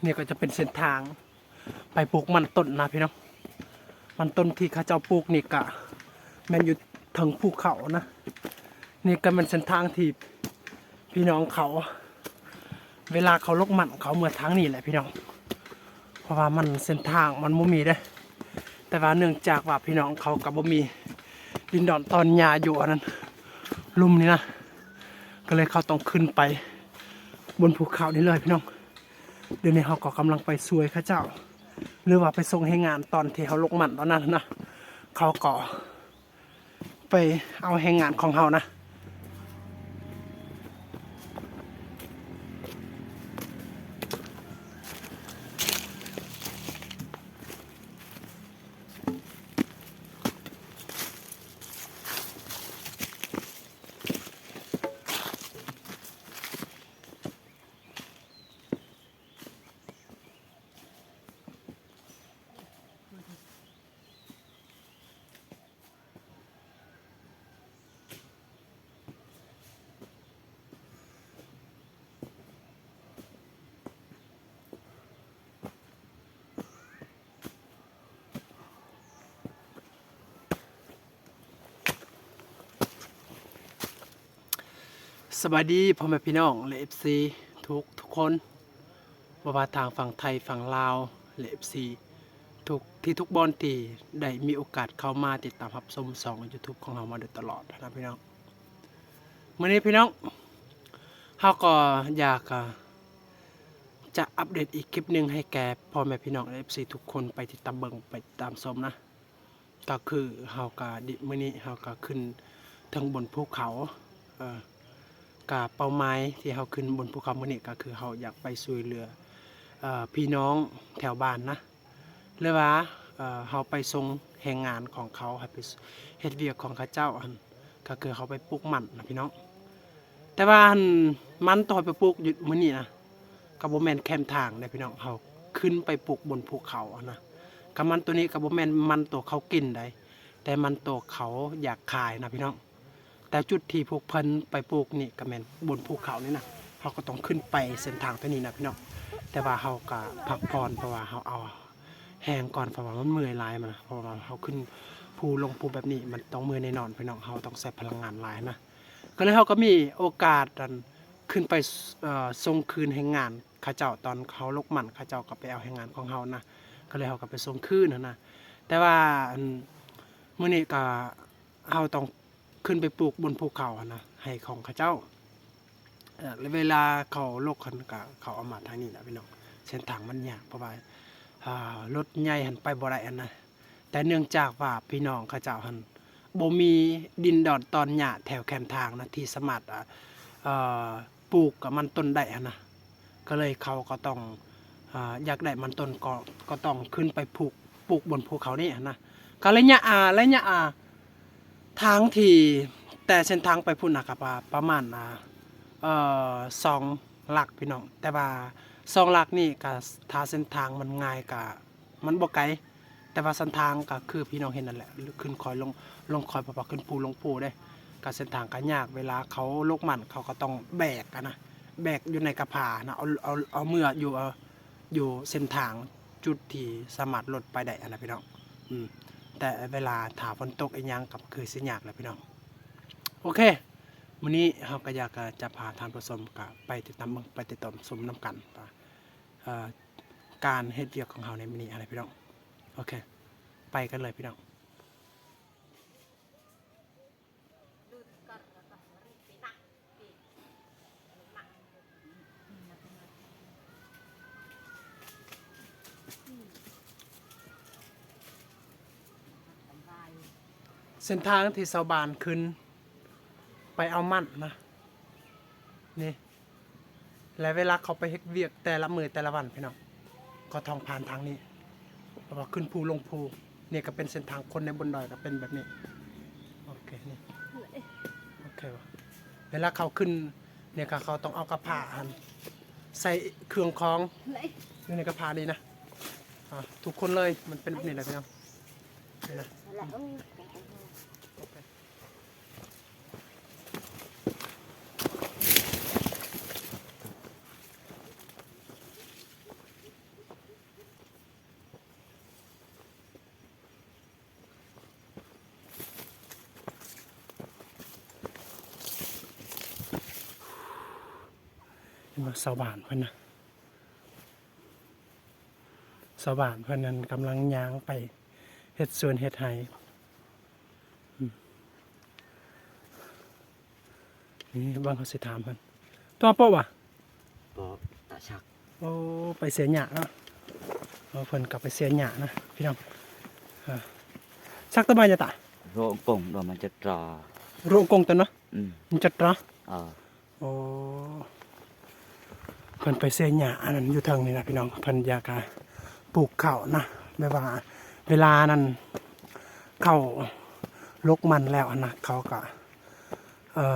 ນີ້ກໍຈະເປັນເສັ້ນທາງໄປປູກມັນຕົ້ນນະພີ່ນ້ອງ. ມັນຕົ້ນທີ່ເຂົາເຈົ້າປູກນີ້ກະແມ່ນຢູ່ເທິງພູເຂົານະ. ນີ້ກໍແມ່ນເສັ້ນທາງທີ່ພີ່ນ້ອງເຂົາ ເວລາເຂົາລົກມັນເຂົາເມືອທາງນີ້ແຫຼະພີ່ນ້ອງ. ເພາະວ່າມັນເສັ້ນທາງມັນບໍ່ມີເດ້ ແຕ່ວ່າເນື່ອງຈາກວ່າພີ່ນ້ອງເຂົາກໍບໍ່ມີດິນດອນຕອນຫຍ້າຢູ່ອັນນັ້ນ ລຸ່ມນີ້ນະ ກໍເລີຍເຂົາຕ້ອງຂຶ້ນໄປບົນພູເຂົານີ້ເລີຍພີ່ນ້ອງ. ດຽວນີ້ເຮົາກໍກຳລັງໄປຊ່ວຍເຂົາເຈົ້າ ຫຼືວ່າໄປສົ່ງແຮງງານຕອນທີ່ເຮົາລົກມັນຕອນນັ້ນນະ ເຂົາກໍ ໄປເອົາແຮງງານຂອງເຮົານະ. ສະບາຍດີພໍ່ແມ່ພີ່ນ້ອງ ແລະ ເອັຟຊີ ທຸກໆຄົນ. ບໍ່ວ່າທາງຝັ່ງໄທ, ຝັ່ງລາວ ແລະ ເອັຟຊີ ທຸກທີ່ທຸກບ່ອນທີ່ໄດ້ມີໂອກາດເຂົ້າມາຕິດຕາມຮັບຊົມຊ່ອງຢູທູບຂອງເຮົາມາໂດຍຕະຫຼອດນະພີ່ນ້ອງ. ມື້ນີ້ພີ່ນ້ອງ ເຮົາກໍຢາກ ອາ ຈະອັບເດດອີກຄລິບໜຶ່ງໃຫ້ແກ່ພໍ່ແມ່ພີ່ນ້ອງ ແລະ ເອັຟຊີ ທຸກຄົນໄປຕິດຕາມເບິ່ງ ໄປຕິດຕາມຊົມນະ. ກໍຄືເຮົາກະ ມື້ນີ້ເຮົາກະຂຶ້ນເທິງບົນພູເຂົາ ເອີ ກະເປົ້າໝາຍທີ່ເຮົາຂຶ້ນບົນພູເຂົາມື້ນີ້ ກໍຄືເຮົາຢາກໄປຊ່ວຍເຫຼືອ ເອີ ພີ່ນ້ອງແຖວບ້ານນະ ຫຼືວ່າ ເອີ ເຮົາໄປສົ່ງແຮງງານຂອງເຂົາ ໃຫ້ໄປເຮັດວຽກຂອງເຂົາເຈົ້າຫັ້ນ ກໍຄືເຮົາໄປປູກມັນນະພີ່ນ້ອງ. ແຕ່ວ່າອັນມັນໂຕເຮົາໄປປູກຢູ່ມື້ນີ້ນະ ກໍບໍ່ແມ່ນແຄມທາງເດ້ພີ່ນ້ອງ, ເຮົາຂຶ້ນໄປປູກບົນພູເຂົາຫັ້ນນະ. ກໍມັນໂຕນີ້ກໍບໍ່ແມ່ນມັນໂຕເຂົາກິນໃດ ແຕ່ມັນໂຕເຂົາຢາກຂາຍນະພີ່ນ້ອງ. ແຕ່ຈຸດທີ່ພວກເພິ່ນໄປປູກນີ້ກໍແມ່ນບົນພູເຂົານີ້ນະ, ເຮົາກໍຕ້ອງຂຶ້ນໄປເສັ້ນທາງໂຕນີ້ນະພີ່ນ້ອງ. ແຕ່ວ່າເຮົາກໍພັກຜ່ອນ ເພາະວ່າເຮົາເອົາແຮງກ່ອນ ເພາະວ່າມັນເມື່ອຍຫຼາຍມັນນະ, ເພາະວ່າເຮົາຂຶ້ນພູລົງພູແບບນີ້ ມັນຕ້ອງເມື່ອຍແນ່ນອນພີ່ນ້ອງ, ເຮົາຕ້ອງໃຊ້ພະລັງງານຫຼາຍນະ. ກໍເລີຍເຮົາກໍມີໂອກາດອັນ ຂຶ້ນໄປ ເອີ ສົ່ງຄືນແຮງງານເຂົາເຈົ້າ ຕອນເຂົາລົກມັນ ເຂົາເຈົ້າກໍໄປເອົາແຮງງານຂອງເຮົານະ, ກໍເລີຍເຮົາກໍໄປສົ່ງຄືນຫັ້ນນະ. ແຕ່ວ່າອັນ ມື້ນີ້ກໍເຮົາຕ້ອງຂຶ້ນໄປປູກບົນພູເຂົາຫັ້ນນະ ໃຫ້ຂອງເຂົາເຈົ້າ. ເອີ ແລະ ເວລາເຂົາລົກຫັ້ນກໍເຂົາເອົາມາທາງນີ້ນະພີ່ນ້ອງ, ເສັ້ນທາງມັນຍາກ ເພາະວ່າ ອາ ລົດໃຫຍ່ຫັ້ນໄປບໍ່ໄດ້ຫັ້ນນະ. ແຕ່ເນື່ອງຈາກວ່າພີ່ນ້ອງເຂົາເຈົ້າຫັ້ນບໍ່ມີດິນດອນຕອນຫຍ້າແຖວແຄມທາງນະ ທີ່ສາມາດ ອາ ເອີ ປູກມັນຕົ້ນໄດ້ຫັ້ນນະ, ກໍເລີຍເຂົາກໍຕ້ອງ ອາ ຢາກໄດ້ມັນຕົ້ນ ກໍ ກໍຕ້ອງຂຶ້ນໄປປູກ ປູກບົນພູເຂົານີ້ຫັ້ນນະ. ກໍໄລຍະ ອາ ໄລຍະ ອາ ທາງທີ່ ແຕ່ເສັ້ນທາງໄປພຸ້ນນະ ກໍປະ ປະມານ ອາ ເອີ ສອງຫຼັກພີ່ນ້ອງ, ແຕ່ວ່າສອງຫຼັກນີ້ກໍ ຖ້າເສັ້ນທາງມັນງ່າຍກໍ ມັນບໍ່ໄກ, ແຕ່ວ່າເສັ້ນທາງກໍຄືພີ່ນ້ອງເຫັນນັ້ນແຫຼະ ຂຶ້ນຄອຍລົງ ລົງຄອຍ ເພາະວ່າຂຶ້ນພູລົງພູເດ້. ກໍເສັ້ນທາງກໍຍາກ ເວລາເຂົາລົກມັນ ເຂົາກໍຕ້ອງແບກຫັ້ນນະ ແບກຢູ່ໃນກະພານະ ເອົາ ເອົາ ເອົາເມືອຢູ່ ເອົາ ຢູ່ເສັ້ນທາງຈຸດທີ່ສາມາດລົດໄປໄດ້ຫັ້ນນະພີ່ນ້ອງ. ອືມ ແຕ່ເວລາຖ້າຝົນຕົກອີ່ຫຍັງກໍຄືຊິຍາກແຫຼະພີ່ນ້ອງ. ໂອເຄ ມື້ນີ້ເຮົາກໍຢາກ ຈະພາທ່ານຜູ້ຊົມ ກໍໄປຕິດຕາມເບິ່ງ ໄປຕິດຕາມຊົມນຳກັນວ່າ ເອີ ການເຮັດວຽກຂອງເຮົາໃນມື້ນີ້ຫັ້ນແຫຼະພີ່ນ້ອງ. ໂອເຄ ໄປກັນເລີຍພີ່ນ້ອງ. ເສັ້ນທາງທີ່ຊາວບ້ານຂຶ້ນໄປເອົາມັນນະ ນີ້ ແລະ ເວລາເຂົາໄປເຮັດວຽກແຕ່ລະມື້ແຕ່ລະວັນພີ່ນ້ອງ ກໍຕ້ອງຜ່ານທາງນີ້ ເພາະວ່າຂຶ້ນພູລົງພູ. ນີ້ກໍເປັນເສັ້ນທາງຄົນໃນບົນດອຍກໍເປັນແບບນີ້. ໂອເຄ ນີ້ ໂອເຄບໍ່? ເວລາເຂົາຂຶ້ນນີ້ກໍເຂົາຕ້ອງເອົາກະພາຫັ້ນ ໃສ່ເຄື່ອງຂອງຢູ່ໃນກະພານີ້ນະ ອາ ທຸກຄົນເລີຍ. ມັນເປັນແບບນີ້ແຫຼະພີ່ນ້ອງ ນີ້ນະ. ໂອເຄ. ຊາວບ້ານເພິ່ນນະ ຊາວບ້ານເພິ່ນນັ້ນກຳລັງຍ່າງໄປເຮັດສວນເຮັດໄຮ່. ອືມ ນີ້ເບິ່ງ ເຮົາຊິຖາມເພິ່ນ ຕົວະໂປະຫວາ? ໂປະຕະສັກ. ໂອ້ ໄປເສຍຫຍ້າເນາະ. ເອີ ເພິ່ນກໍໄປເສຍຫຍ້ານະພີ່ນ້ອງ. ເອີ ສັກຕະບາຍຍະຕະ ໂຣກົງ ໂຣມັນຈະຕຣາ ໂຣກົງຕະເນາະ. ອືມ ມັນຈະຕຣາ. ເອີ ໂອ້ ເພິ່ນໄປເສຍຫຍ້າອັນນັ້ນຢູ່ເທິງນີ້ນະພີ່ນ້ອງ. ເພິ່ນຢາກ ອາ ປູກເຂົ້ານະ ແບບວ່າເວລານັ້ນເຂົ້າລົກມັນແລ້ວຫັ້ນນະ ເຂົາກໍ ເອີ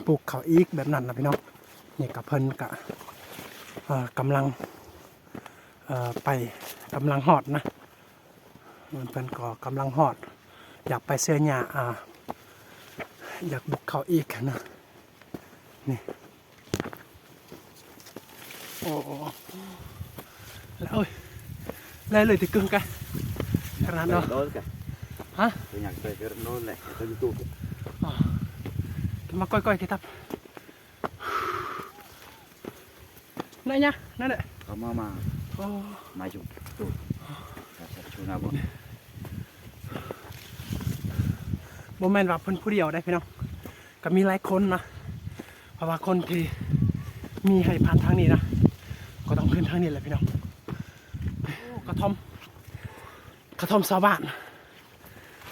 ປູກເຂົ້າອີກແບບນັ້ນນະພີ່ນ້ອງ. ນີ້ກໍເພິ່ນກໍ ເອີ ກຳລັງ ເອີ ໄປ ກຳລັງຮອດນະ ເພິ່ນກໍກຳລັງຮອດ ຢາກໄປເສຍຫຍ້າ ອາ ຢາກບຸກເຂົ້າອີກນະ. ນີ້ ໂອ້ ໂອ້ຍ ແລະເລີຍຕິກຶງກະ ຂະໜາດເນາະ. ຮະ ມາກ້ອຍໆ ເຄຕັບ ນັ້ນຍະ ນັ້ນແຫຼະ ເອົາມາ ມາ ໂອ້ ມາຢູ່ຕູ້ ບໍ່ແມ່ນວ່າເພິ່ນຜູ້ດຽວໄດ໋ພີ່ນ້ອງ ກໍມີຫຼາຍຄົນນະ ເພາະວ່າຄົນທີ່ມີໄຮ່ຜ່ານທາງນີ້ນະ ກໍຕ້ອງຂຶ້ນທາງນີ້ແຫຼະພີ່ນ້ອງ. ໂອ້ ກະທ່ອມ ກະທ່ອມຊາວບ້ານ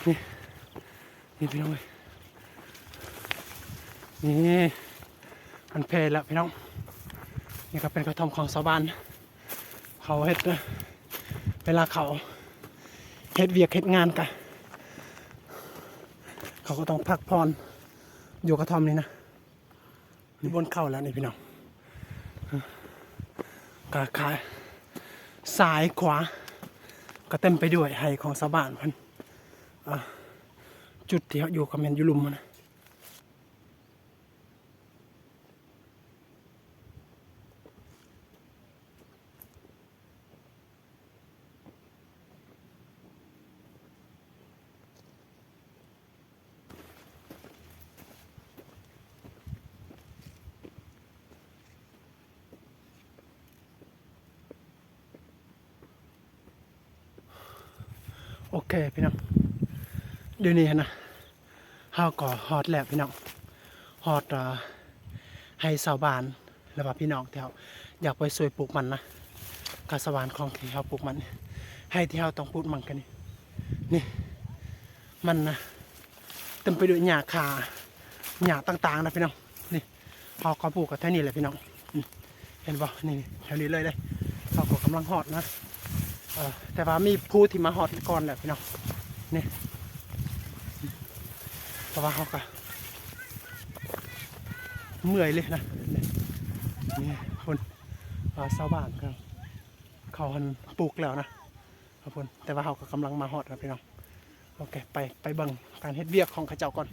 ນີ້ ນີ້ພີ່ນ້ອງເອີຍ ນີ້ ມັນແຜ່ແລ້ວພີ່ນ້ອງ. ນີ້ກໍເປັນກະທ່ອມຂອງຊາວບ້ານ ເຂົາເຮັດ ເວລາເຂົາເຮັດວຽກເຮັດງານກະ ເຂົາກໍຕ້ອງພັກຜ່ອນຢູ່ກະທ່ອມນີ້ນະ. ຢູ່ບ່ອນເຂົ້າແລ້ວນີ້ພີ່ນ້ອງ ກະຂາ ຊ້າຍຂວາກໍເຕັມໄປດ້ວຍໄຮ່ຂອງຊາວບ້ານເພິ່ນ. ອາ ຈຸດທີ່ເຮົາຢູ່ກໍແມ່ນຢູ່ລຸ່ມຫັ້ນນະ. ໂອເຄພີ່ນ້ອງ ດຽວນີ້ຫັ້ນນະ ເຮົາກໍຮອດແລ້ວພີ່ນ້ອງ ຮອດ ເອີ ໃຫ້ຊາວບ້ານ ຫຼືວ່າພີ່ນ້ອງທີ່ເຮົາຢາກໄປຊ່ວຍປູກມັນນະ ກະຊາວບ້ານຂອງທີ່ເຮົາປູກມັນ ໃຫ້ທີ່ເຮົາຕ້ອງປູກມັນກັນນີ້ ນີ້ ມັນນະ ເຕັມໄປດ້ວຍຫຍ້າຄາ ຫຍ້າຕ່າງໆນະພີ່ນ້ອງ. ນີ້ ເຮົາກໍປູກກັນແຖວນີ້ແຫຼະພີ່ນ້ອງ ອືມ ເຫັນບໍ່ ນີ້ ແຖວນີ້ເລີຍເດ້. ເຮົາກໍກຳລັງຮອດນະ ເອີ ແຕ່ວ່າມີຜູ້ທີ່ມາຮອດກ່ອນແລ້ວພີ່ນ້ອງ ນີ້ ເພາະວ່າເຮົາກໍເມື່ອຍເລີຍນະ ນີ້ ນີ້ ພຸ້ນ ເອີ ຊາວບ້ານເຂົາ ເຂົາຫັ້ນປູກແລ້ວນະ ຂອບຄຸນ ແຕ່ວ່າເຮົາກໍກຳລັງມາຮອດນະພີ່ນ້ອງ. ໂອເຄ ໄປ ໄປເບິ່ງການເຮັດວຽກຂອງເຂົາເຈົ້າກ່ອນ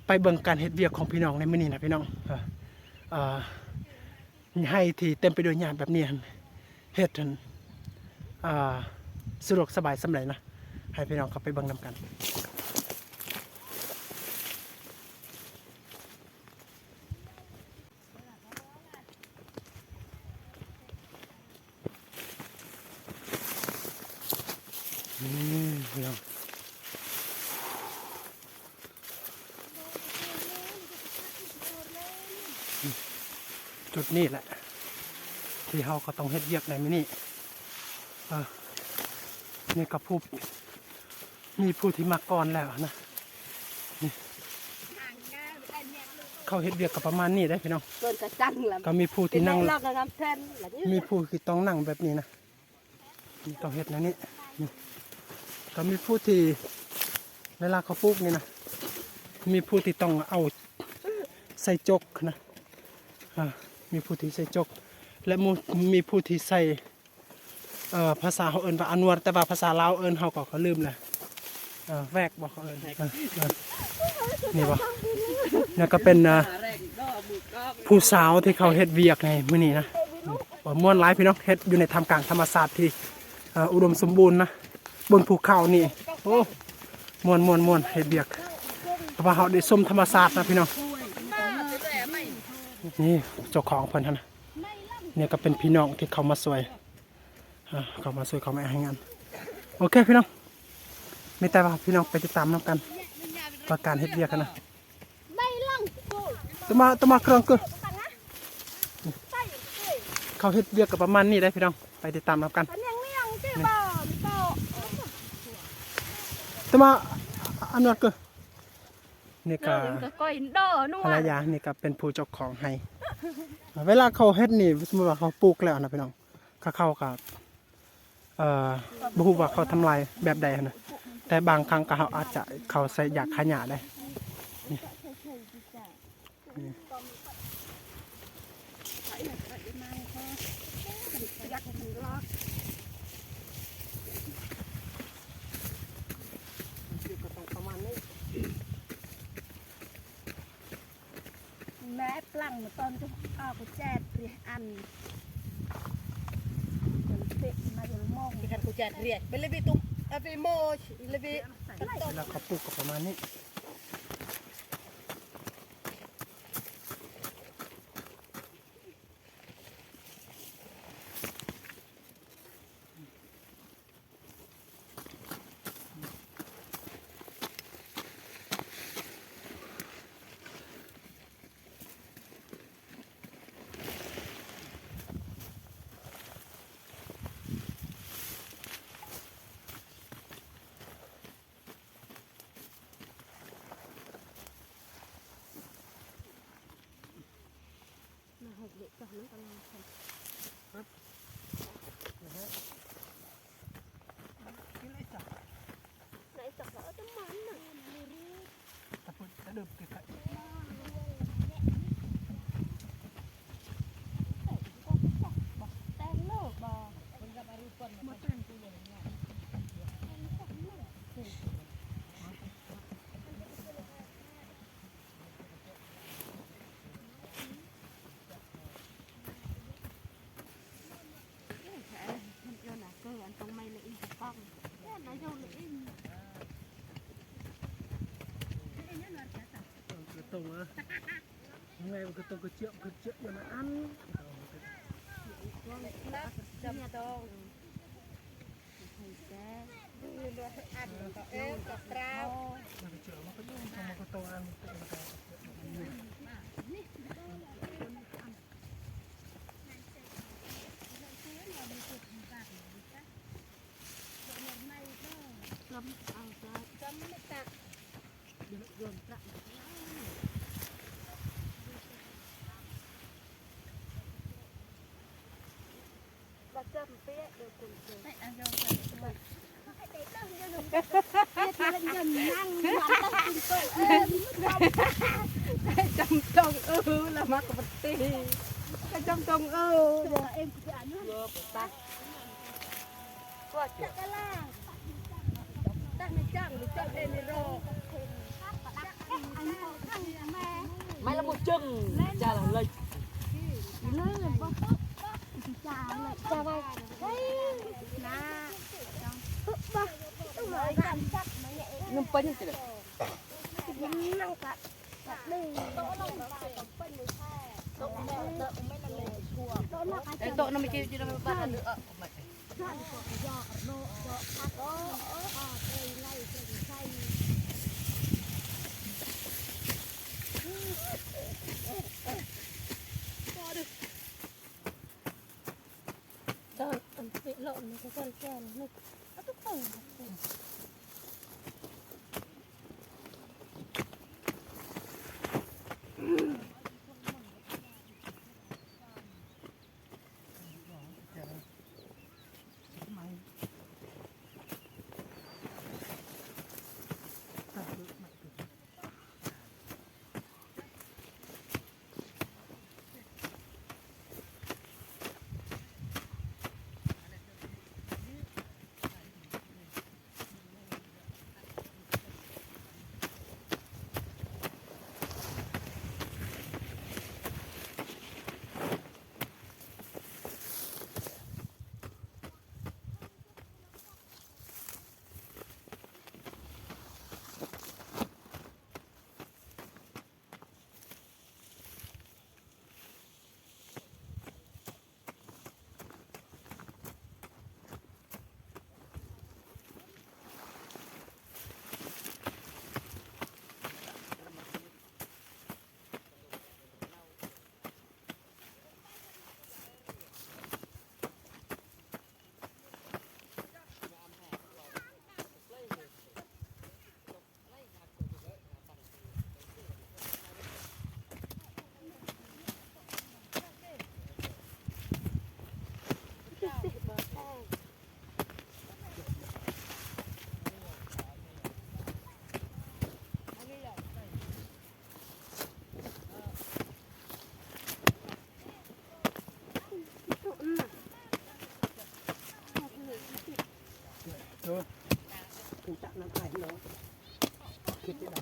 ໄປເບິ່ງການເຮັດວຽກຂອງພີ່ນ້ອງໃນມື້ນີ້ນະພີ່ນ້ອງ. ເອີ ເອີ ໃຫ້ທີ່ເຕັມໄປດ້ວຍຫຍ້າແບບນີ້ຫັ້ນ ເຮັດຫັ້ນ ເອີ ສະດວກສະບາຍສ່ຳໃດນະ ໃຫ້ພີ່ນ້ອງເຂົ້າໄປເບິ່ງນຳກັນ. ນີ້ພີ່ນ້ອງ ຈຸດນີ້ແຫຼະ ທີ່ເຮົາກໍຕ້ອງເຮັດວຽກໃນມື້ນີ້. ເອີ ນີ້ກໍຜູ້ ມີຜູ້ທີ່ມາກ່ອນແລ້ວນະ ນີ້ ເຂົາເຮັດວຽກກໍປະມານນີ້ເດ້ພີ່ນ້ອງ ເພິ່ນກໍຈັງລະ ກໍມີຜູ້ທີ່ນັ່ງ ມີຜູ້ທີ່ຕ້ອງນັ່ງແບບນີ້ນະ ນີ້ຕ້ອງເຮັດແນວນີ້ ນີ້ ກໍມີຜູ້ທີ່ ເວລາເຂົາປູກນີ້ນະ ມີຜູ້ທີ່ຕ້ອງເອົາໃສ່ຈົກນະ ເອີ ມີຜູ້ທີ່ໃສ່ຈົກ ແລະ ມີຜູ້ທີ່ໃສ່ ເອີ ພາສາເຮົາເອີ້ນວ່າອານວດ ແຕ່ວ່າພາສາລາວເອີ້ນ ເຮົາກໍ ກໍລືມແລ້ວ ເອີ ແວກບໍ ເຂົາເອີ້ນ ເອີ ເອີ ນີ້ບໍ ນີ້ກໍເປັນ ເອີ ຜູ້ສາວທີ່ເຂົາເຮັດວຽກໃນມື້ນີ້ນະ ມ່ວນຫຼາຍພີ່ນ້ອງ ເຮັດຢູ່ໃນທ່າມກາງທຳມະຊາດທີ່ ເອີ ອຸດົມສົມບູນນະ ບົນພູເຂົານີ້ ໂອ້ ມ່ວນໆໆ ເຮັດວຽກ ເພາະວ່າເຮົາໄດ້ຊົມທຳມະຊາດນະພີ່ນ້ອງ. ນີ້ເຈົ້າຂອງເພິ່ນຫັ້ນນະ ນີ້ກໍເປັນພີ່ນ້ອງທີ່ເຂົ້າມາຊ່ວຍ ອ່າ ເຂົ້າມາຊ່ວຍ ເຂົ້າມາແຮງງານ. ໂອເຄພີ່ນ້ອງ ມີແຕ່ວ່າພີ່ນ້ອງໄປຕິດຕາມນຳກັນວ່າການເຮັດວຽກຫັ້ນນະ. ຕະມາ ຕະມາເຄື່ອງກຶ ເຂົາເຮັດວຽກກໍປະມານນີ້ໄດ໋ພີ່ນ້ອງ ໄປຕິດຕາມນຳກັນ. ຕະມາ ອານວດກຶ ນີ້ກະ ເອີ ກໍກ້ອຍ ພະລະຍານີ້ກະເປັນຜູ້ເຈົ້າຂອງໄຮ່. ເວລາເຂົາເຮັດນີ້ ສົມມຸດວ່າເຂົາປູກແລ້ວນະພີ່ນ້ອງ ເຂົາ ເຂົາກະ ເອີ ບໍ່ຮູ້ວ່າເຂົາທຳລາຍແບບໃດຫັ້ນນະ ແຕ່ບາງຄັ້ງກະເຮົາອາດຈະເຂົ້າໃສ່ຢາຂ້າຫຍ້າໄດ້. ນີ້ ນີ້ ປະມານນີ້. ແມ່ປລັງມາຕອນຈະອອກກູແຈດເຣຍອັນ ເປັນເປັກມາຢູ່ມອງ ທີ່ຄັນກູແຈດເຣຍ ເປັນເລວິຕຸມ ອາເວໂມ ເລວິ ແລ້ວເຂົາປູກກໍປະມານນີ້. ຜູ້ຈັກນຳອ້າຍເນາະ ຄິດໄດ້.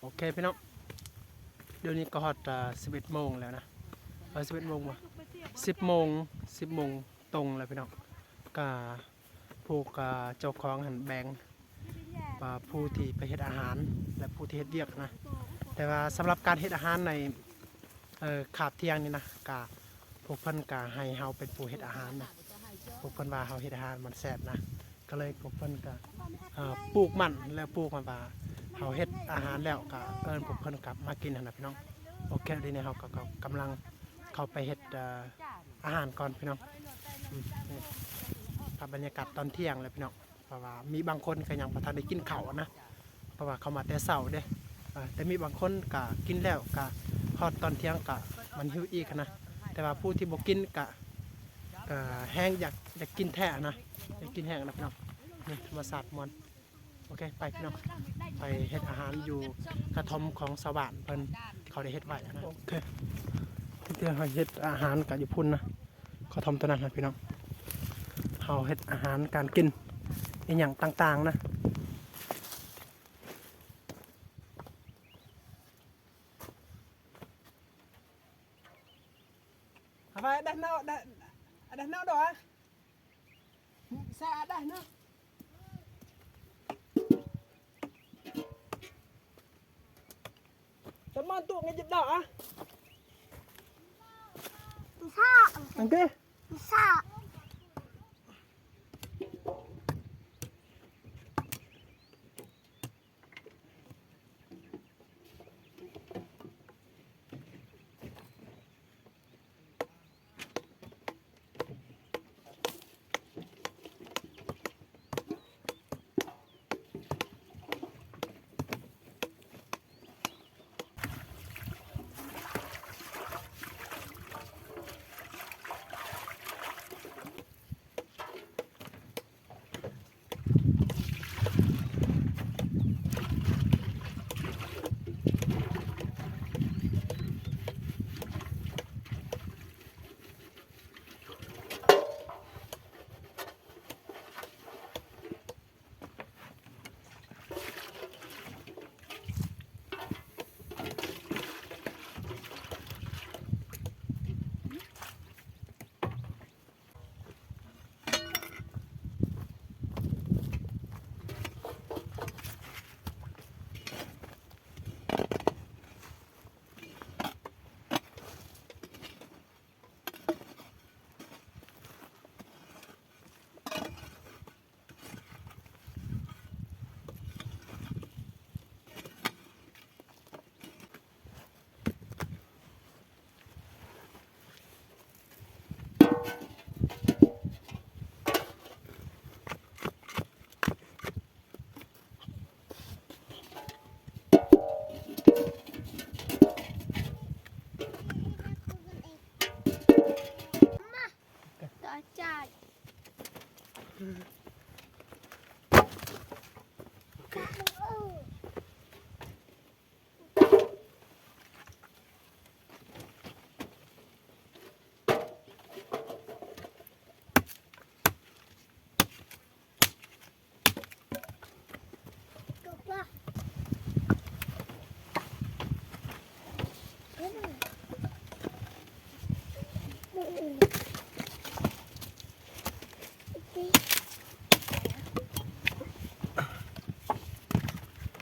ໂອເຄພີ່ນ້ອງ ດຽວນີ້ກໍຮອດ ເອີ ສິບເອັດໂມງແລ້ວນະ ເອີ ສິບເອັດໂມງບໍ່ ສິບໂມງ ສິບໂມງຕົງແລ້ວພີ່ນ້ອງ ກະ ພວກ ເຈົ້າຂອງຫັ້ນແບ່ງວ່າຜູ້ທີ່ໄປເຮັດອາຫານ ແລະ ຜູ້ທີ່ເຮັດວຽກນະ ແຕ່ວ່າສຳລັບການເຮັດອາຫານໃນ ເອີ ຄາບທ່ຽງນີ້ນະ ກະ ພວກເພິ່ນກະໃຫ້ເຮົາເປັນຜູ້ເຮັດອາຫານນະ ພວກເພິ່ນວ່າເຮົາເຮັດອາຫານມັນແຊບນະ ກໍເລີຍພວກເພິ່ນກະ ເອີ ປູກມັນ ແລ້ວປູກມັນວ່າເຮົາເຮັດອາຫານແລ້ວກະເອີ້ນພວກເພິ່ນກັບມາກິນຫັ້ນນະພີ່ນ້ອງ. ໂອເຄ ດຽວນີ້ເຮົາກໍ ກໍກຳລັງເຂົ້າໄປເຮັດ ເອີ ອາຫານກ່ອນພີ່ນ້ອງ ອືມ ນີ້ ພາບບັນຍາກາດຕອນທ່ຽງແຫຼະພີ່ນ້ອງ ເພາະວ່າມີບາງຄົນກໍຍັງບໍ່ທັນໄດ້ກິນເຂົ້ານະ ເພາະວ່າເຂົາມາແຕ່ເຊົ້າເດ້ ເອີ ແຕ່ມີບາງຄົນກໍກິນແລ້ວ ກໍຮອດຕອນທ່ຽງກໍມັນຫິວອີກນະ ແຕ່ວ່າຜູ້ທີ່ບໍ່ກິນກໍ ກໍແຮງຢາກ ຢາກກິນແທ້ນະ ຢາກກິນແຮງນະພີ່ນ້ອງ ນີ້ທຳມະຊາດມ່ວນ. ໂອເຄ ໄປພີ່ນ້ອງ ໄປເຮັດອາຫານຢູ່ກະທ່ອມຂອງຊາວບ້ານເພິ່ນ ເຂົາໄດ້ເຮັດໄວ້ນະ. ໂອເຄ ທີ່ເຮົາເຮັດອາຫານກະຢູ່ພຸ້ນນະ ກະທ່ອມຕົວນັ້ນນະພີ່ນ້ອງ ເຮົາເຮັດອາຫານການກິນອີ່ຫຍັງຕ່າງໆນະ. ເອົາໄປ ເອົາໄປ ເອົາໄປ ເອົາໄປ ເອົາໄປ Sa atas noh. Teman tu ngejep dah ah. Bisa. Okey. Bisa.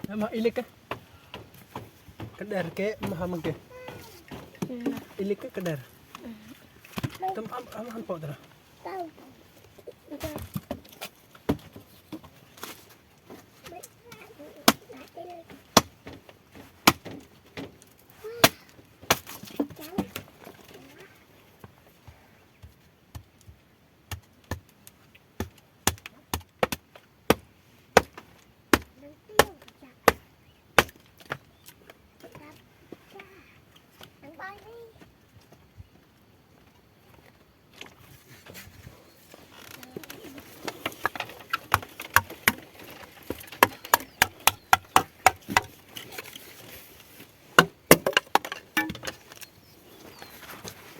Ama ilik ka. Kadar ke maha mangke. Ilik ke kadar. Tam am am han po tara.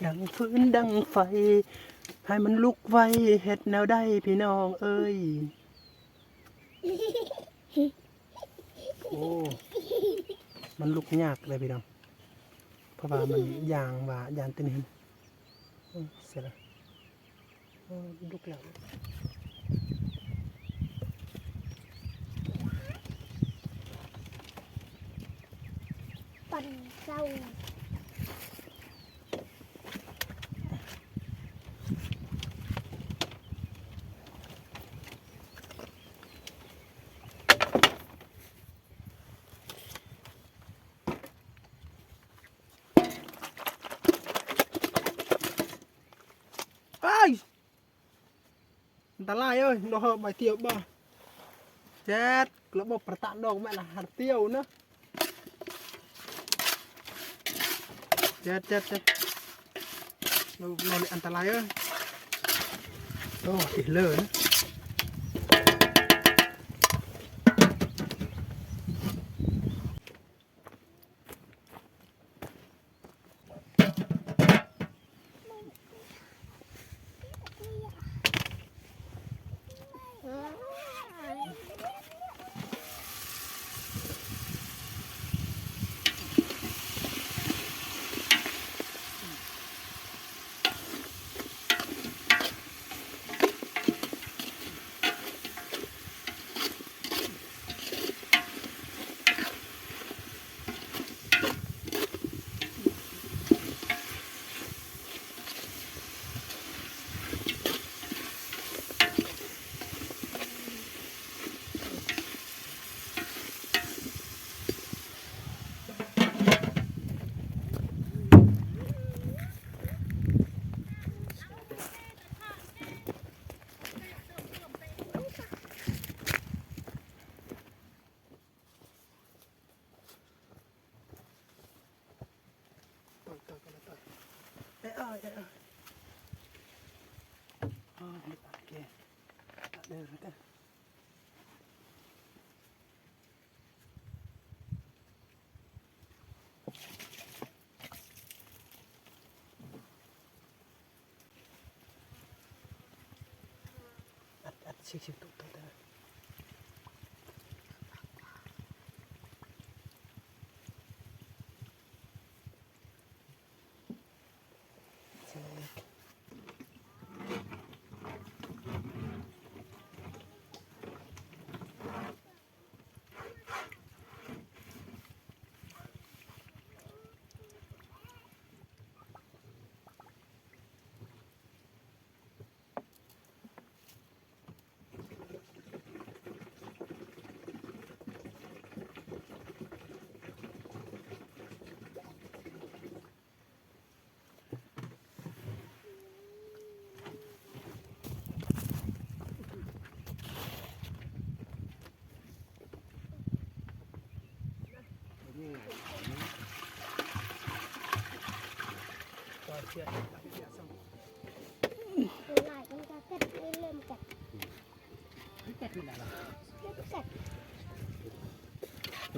ດັງຟືນດັງໄຟ ໃຫ້ມັນລຸກໄວ ເຮັດແນວໃດພີ່ນ້ອງເອີຍ? ໂອ້ ມັນລຸກຍາກເລີຍພີ່ນ້ອງ ເພາະວ່າມັນ ຢ່າງວ່າຢ້ານຕີນເຫັນ. ເອີ ເສຍລະ. ເອີ ລຸກແລ້ວ. ປັ່ນເຂົ້າ. ອ້າຍ! ອັນຕະລາຍເອີຍ ດອກເຮີບໃບຕຽວບໍ່ ແຈັດ ລະບົບປະຕະດອກແມ່ນລະຫັນຕຽວນະ ແຈັດ ແຈັດ ແຈັດ ລະບົບນີ້ອັນຕະລາຍເອີຍ ໂອ້ ຕິເລີນະ.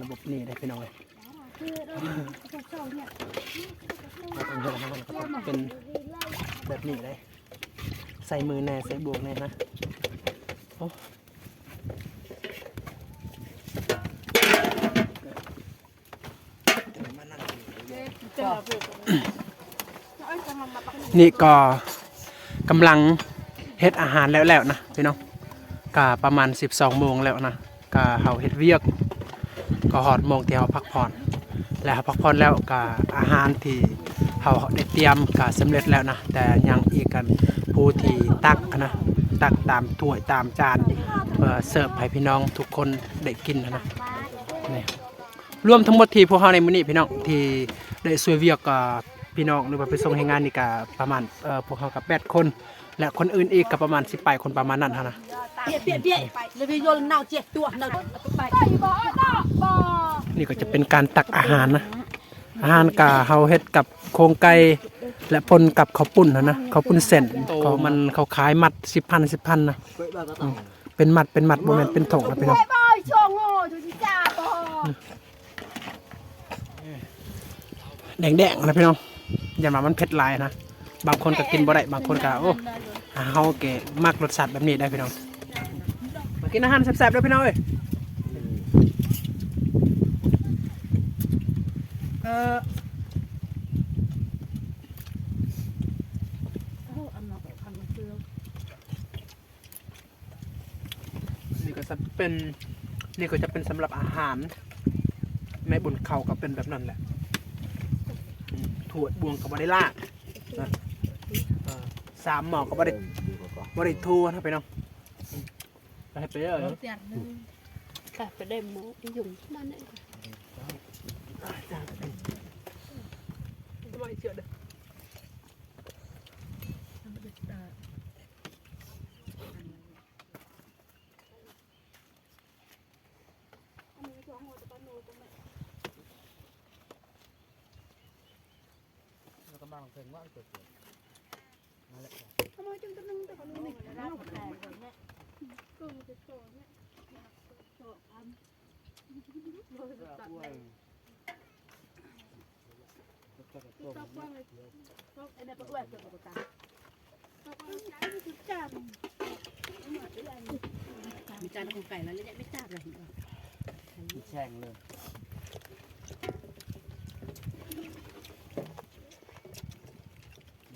ລະບົບນີ້ເດ້ພີ່ນ້ອງເອີຍ ເປັນແບບນີ້ເດ້ ໃສ່ມືແດ່ ໃສ່ບວກແດ່ນະ ໂອ້. ນີ້ກໍກຳລັງເຮັດອາຫານແລ້ວໆນະພີ່ນ້ອງ ກະປະມານສິບສອງໂມງແລ້ວນະ ກະເຮົາເຮັດວຽກ ກໍຮອດໂມງທີ່ເຮົາພັກຜ່ອນ ແລະເຮົາພັກຜ່ອນແລ້ວ ກະອາຫານທີ່ເຮົາໄດ້ຕຽມກະສຳເລັດແລ້ວນະ ແຕ່ຍັງອີກກັນຜູ້ທີ່ຕັກນະ ຕັກຕາມຖ້ວຍຕາມຈານ ເພື່ອເສີບໃຫ້ພີ່ນ້ອງທຸກຄົນໄດ້ກິນນະ ນີ້ ລວມທັງໝົດທີ່ພວກເຮົາໃນມື້ນີ້ພີ່ນ້ອງ ທີ່ໄດ້ຊ່ວຍວຽກ ເອີ ພີ່ນ້ອງ ຫຼືວ່າໄປສົ່ງແຮງງານນີ້ກະປະມານ ເອີ ພວກເຮົາກະແປດຄົນ ແລະຄົນອື່ນອີກກະປະມານສິບປາຍຄົນປະມານນັ້ນຫັ້ນນະ. ນີ້ກໍຈະເປັນການຕັກອາຫານນະ ອາຫານກະເຮົາເຮັດກັບໂຄງໄກ່ ແລະປົນກັບເຂົ້າປຸ້ນຫັ້ນນະ ເຂົ້າປຸ້ນເສັ້ນ ເຂົ້າມັນ ເຂົ້າຂາຍມັດສິບພັນ ສິບພັນນະ ອືມ ເປັນມັດ ເປັນມັດ ບໍ່ແມ່ນເປັນຖົງນະພີ່ນ້ອງ. ແດງໆນະພີ່ນ້ອງ ຢ່າວ່າມັນເຜັດຫຼາຍນະ ບາງຄົນກໍກິນບໍ່ໄດ້ ບາງຄົນກໍ ໂອ້ ເຮົາກໍມັກລົດຊາດແບບນີ້ໄດ໋ພີ່ນ້ອງ. ມາກິນອາຫານແຊບໆເດີພີ່ນ້ອງເອີຍ. ເອີ ນີ້ກໍຈະເປັນ ນີ້ກໍຈະເປັນສຳລັບອາຫານ ໃນບຸນເຂົ້າກໍເປັນແບບນັ້ນແຫຼະ. ອືມ ຖ້ວຍບ່ວງກໍບໍ່ໄດ້ລ້າງນະ ເອີ ສາມໝໍ້ກໍບໍ່ໄດ້ ບໍ່ໄດ້ຖ້ວຍນະພີ່ນ້ອງ. ອືມ ໃຫ້ໄປເລີຍ ກະໄປໄດ້ໝໍ້ຢູ່ນັ້ນແຫຼະ. ມີຈານຂອງໄກ່ແລ້ວ ແລະ ມີຈານແລ້ວ ມີແຊ່ງເລີຍ.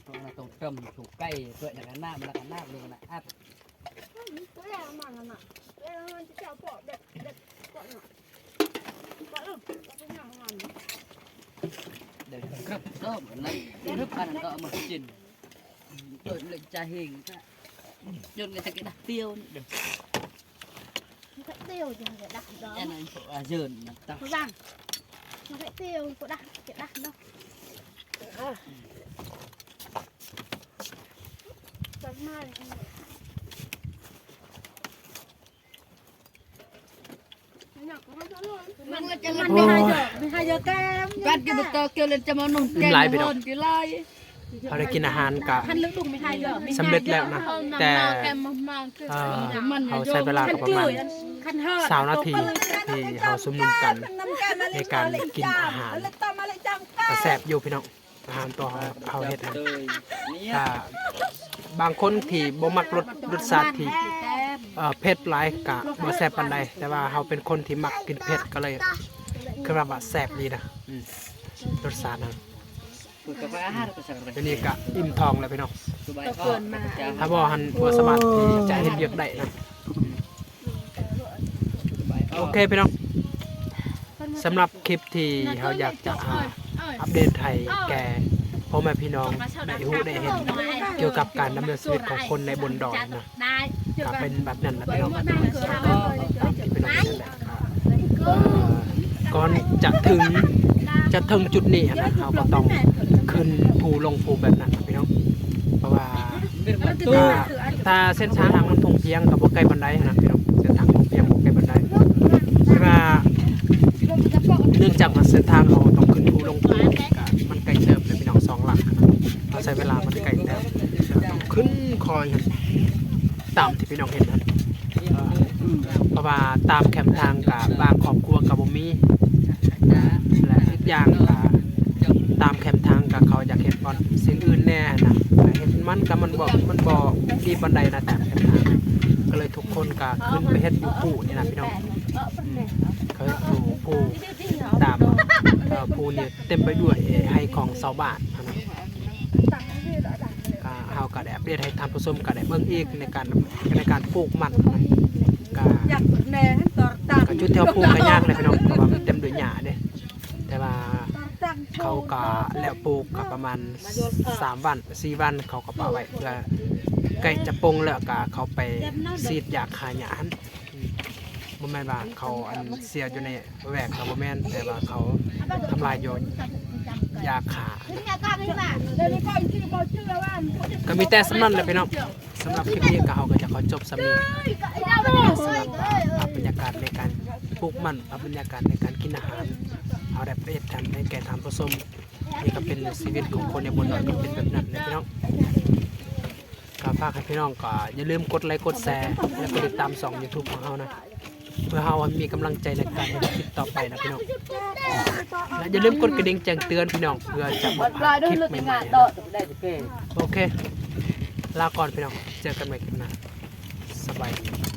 ຕ້ອງ ຕ້ອງເຕີມຂອງໄກ່ ເພື່ອນຳນ້ຳ ແລ້ວກໍນ້ຳລົງນະ ອັດ ເດີ ກຣຶບ ເຕີມ ແລ້ວ ກຣຶບ ອັນນັ້ນກໍເອົາມາກິນ ຈົນເລັກຈາເຮງ ຈົນກໍຈະກິນດຽວນີ້ເດີ. ດຽວຈັ່ງຈະດັກດອກ ອັນນັ້ນເຂົາວ່າເຊີນນະ ຕັກ ລະຫວ່າງ ດຽວກໍດັກ ຈະດັກເນາະ. ມັນຈະ ມັນ ມັນ ກັດຢູ່ບໍ່ເຕີເກີເລັນຈະມານຸ່ງແກງຮ້ອນກິນຫຼາຍ. ເຮົາໄດ້ກິນອາຫານກະສຳເລັດແລ້ວນະ ແຕ່ ເອີ ເຮົາໃຊ້ເວລາກໍປະມານຊາວນາທີ ທີ່ເຮົາຊຸມນຸມກັນໃນການກິນອາຫານ ກະແຊບຢູ່ພີ່ນ້ອງ. ອາຫານຕົວເຮົາເຮັດຫັ້ນ ກະບາງຄົນທີ່ບໍ່ມັກລົດ ລົດຊາດທີ່ ເອີ ເຜັດຫຼາຍກະບໍ່ແຊບປານໃດ ແຕ່ວ່າເຮົາເປັນຄົນທີ່ມັກກິນເຜັດ ກໍເລີຍຄືແບບວ່າແຊບດີນະ. ອືມ ລົດຊາດຫັ້ນ ດຽວນີ້ກະອີ່ມທ້ອງແລ້ວພີ່ນ້ອງ. ຖ້າບໍ່ຫັ້ນບໍ່ສາມາດທີ່ຈະເຮັດວຽກໄດ້ນະ. ໂອເຄພີ່ນ້ອງ ສຳລັບຄລິບທີ່ເຮົາຢາກຈະ ອ່າ ອັບເດດໃຫ້ແກ່ພໍ່ແມ່ພີ່ນ້ອງໄດ້ຮູ້ໄດ້ເຫັນ ກ່ຽວກັບການດຳເນີນຊີວິດຂອງຄົນໃນບົນດອຍນະ ກະເປັນແບບນັ້ນລະພີ່ນ້ອງ. ຕາມທີ່ພີ່ນ້ອງເຫັນນັ້ນແຫຼະ ເອີ ກ່ອນຈະເຖິງ ຈະເຖິງຈຸດນີ້ຫັ້ນນະ ເຮົາກໍຕ້ອງຂຶ້ນພູລົງພູແບບນັ້ນນະພີ່ນ້ອງ. ເພາະວ່າ ອ່າ ຖ້າເສັ້ນທາງມັນທົ່ງພຽງກໍບໍ່ໄກປານໃດຫັ້ນນະພີ່ນ້ອງ ເສັ້ນທາງທົ່ງພຽງບໍ່ໄກປານໃດ. ແຕ່ວ່າເນື່ອງຈາກວ່າເສັ້ນທາງເຮົາຕ້ອງຂຶ້ນພູລົງພູ ກໍມັນໄກເຕີບເລີຍພີ່ນ້ອງ ສອງຫຼັກ ເຮົາໃຊ້ເວລາມັນໄກເຕີບ ຕ້ອງຂຶ້ນຄອຍຫັ້ນ ຕາມທີ່ພີ່ນ້ອງເຫັນຫັ້ນ. ເພາະວ່າຕາມແຄມທາງກະບາງຄອບຄົວກະບໍ່ມີ ແລະ ອີກຢ່າງກະຕາມແຄມທາງກະເຂົາຢາກເຮັດບ່ອນສິ່ງອື່ນແດ່ນະ ເຮັດມັນກະມັນບໍ່ ມັນບໍ່ດີປານໃດນະ ຕາມແຄມທາງ ກະເລີຍທຸກຄົນກະຂຶ້ນໄປເຮັດຢູ່ພູນີ້ນະພີ່ນ້ອງ. ອືມ ເຂົາເຮັດຢູ່ພູ ຕາມ ເອີ ພູນີ້ເຕັມໄປດ້ວຍໄຮ່ຂອງຊາວບ້ານຫັ້ນນະ. ກະເຮົາກະໄດ້ອັບເດດໃຫ້ທ່ານຜູ້ຊົມກະໄດ້ເບິ່ງອີກໃນການ ໃນການປູກມັນນະ. ກະ ກະຈຸດທີ່ເຮົາປູກກະຍາກແຫຼະພີ່ນ້ອງ ເພາະວ່າມັນເຕັມດ້ວຍຫຍ້າເດ້. ແຕ່ວ່າເຂົາກະແລ້ວປູກກະປະມານສາມວັນ ສີ່ວັນ ເຂົາກະປະໄວ້ ເພື່ອໃກ້ຈະປົ່ງແລ້ວກະເຂົາໄປສີດຢາຂ້າຫຍ້າຫັ້ນ. ອືມ ບໍ່ແມ່ນວ່າເຂົາ ອັນ ເສຍຢູ່ໃນແວກກໍບໍ່ແມ່ນ ແຕ່ວ່າເຂົາທຳລາຍຢູ່ຢາຂ້າ. ກໍມີແຕ່ສ່ຳນັ້ນແຫຼະພີ່ນ້ອງ. ສຳລັບຄລິບນີ້ກໍ ເຮົາກໍຈະຂໍຈົບສ່ຳນີ້. ສຳລັບ ອ່າ ພາບບັນຍາກາດໃນການປູກມັນ ພາບບັນຍາກາດໃນການກິນອາຫານ ເຮົາໄດ້ໄປເຮັດໃຫ້ແກ່ທ່ານຜູ້ຊົມ. ນີ້ກໍເປັນຊີວິດຂອງຄົນໃນບົນດອຍ ກໍເປັນແບບນັ້ນແຫຼະພີ່ນ້ອງ. ກໍຝາກໃຫ້ພີ່ນ້ອງກໍຢ່າລືມກົດໄລກົດແຊ ແລະ ກົດຕິດຕາມຊ່ອງຢູທູບຂອງເຮົານະ. ເພື່ອເຮົາມີກຳລັງໃຈໃນການເຮັດຄລິບຕໍ່ໄປນະພີ່ນ້ອງ ແລະຢ່າລືມກົດກະດິ່ງແຈ້ງເຕືອນພີ່ນ້ອງ ເພື່ອຈະບໍ່ພາດຄລິບໃໝ່ໆ. ໂອເຄ ລາກ່ອນພີ່ນ້ອງ ເຈີກັນໃໝ່ຄລິບໜ້າ ສະບາຍດີ.